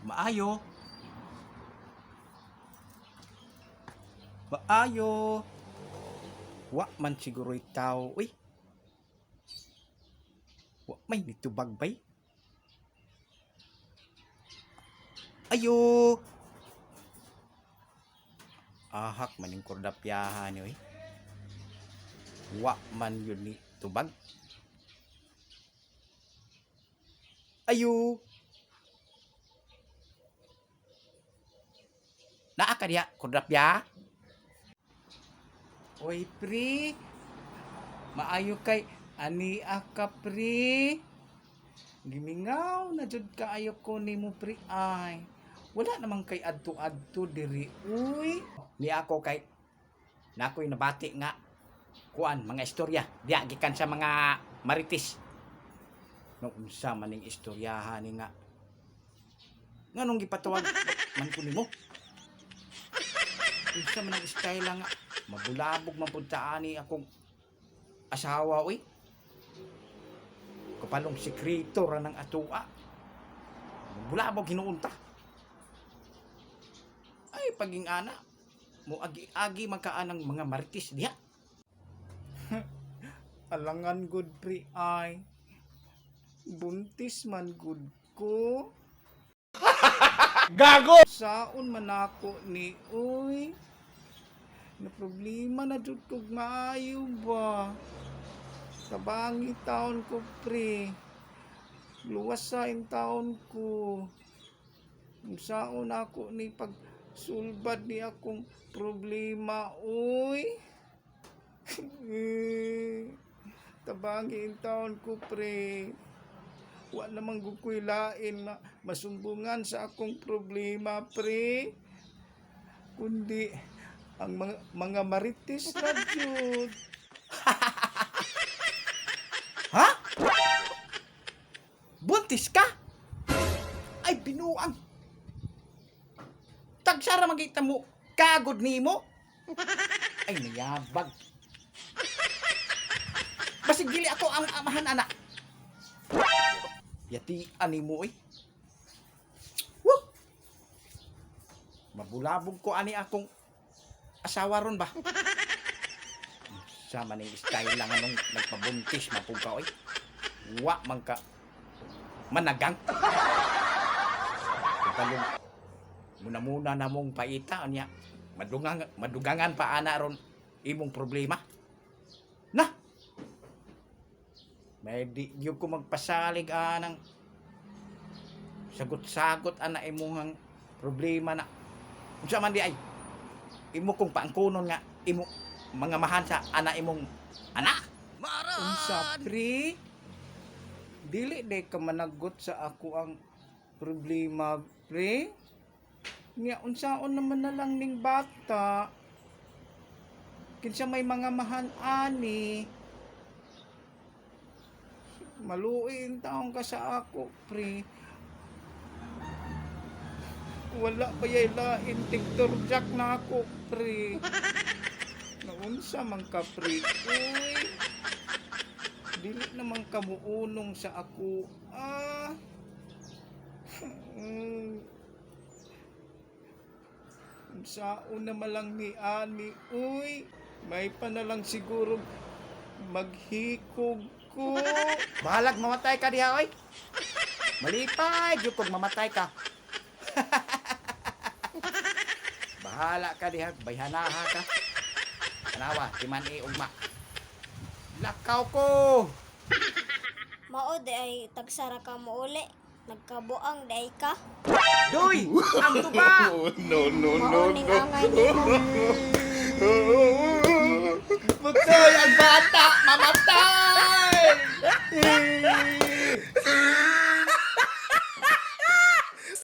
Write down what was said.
Maayo. Maayo. Wa man siguro'y tao. Uy. Wa may nitubag bay. Ayo. Ahak maning kordapyahan ni, uy. Wa man yun ni tubag. Ayo. Naa ka diha, kordapya? Oy, pre. Maayo kay ani ka, pre. Gimingaw na jud kaayo ko nimo, pre, ay. Wala namang kay adto-adto diri, uy. Ni ako kay nakoy nabati nga kuan mga istorya diya gikan sa mga marites. No unsa man ning istoryahan ni nga nganong gipatawag man ko nimo? Unsa man ang style nga mabulabog man pud ta ani akong asawa, uy. Kapalong sekreto ra ng atua. Mabulabog hinuon ta. Ay paging ana mo agi-agi man ka anang mga marites diha. Alangan good, pre, ay. Buntis man gud ko. Gago! Saon man ako ni, uy. Na problema na jud kog maayo ba. Tabangi taon ko, pre. Luwas sa taon ko. Saon ako ni pag sulbad ni akong problema, uy. Tabangi in taon ko, pre. Wa namang gukoy lain na masumbungan sa akong problema, pre. Kundi ang mga marites na jud. Ha? Buntis ka? Ay, binuang. Tagsara magita mo, kagod nimo. Ay, nayabag. Basig dili ako ang amahan, anak. Yati ani mo, eh. Woo! Mabulabog ko ani akong asawa ron ba? Sa maning style lang anong nagpabuntis mapug ka, oy. Wa man ka managang. Katalong muna-muna na mong paita niya. Madungang, madugangan pa ana ron imong problema. Na. May di gyud ko magpasalig anang sagot-sagot ana imong problema na. Unsa man di ay imo kong paangkonon nga imo mga mahan sa ana imong anak. Unsa, pre? Dili day ka managot sa ako ang problema, pre. Nya unsaon naman na lang ning bata? Kinsa may mga mahan ani? Maluin taong ka sa ako, pre. Wala pa yay lain TikTok jack na ako, pre. Naunsa man ka, pre? Uy. Dili naman ka muunong sa ako. Ah. Unsaon na malang ni ani, uy. May pa na lang siguro maghikog ko. Bahalag mamatay ka diha, oy. Malipay jud kog mamatay ka. Bahala ka diha, bayhanaha ka. Tanawa, di man ugma. Lakaw ko. Mao di ay tagsara ka mo uli. Nagkabuang di ay ka. Doy, ang tuba. No, no, Mao no, ning no. angay nimo. Matay ang bata, mamatay.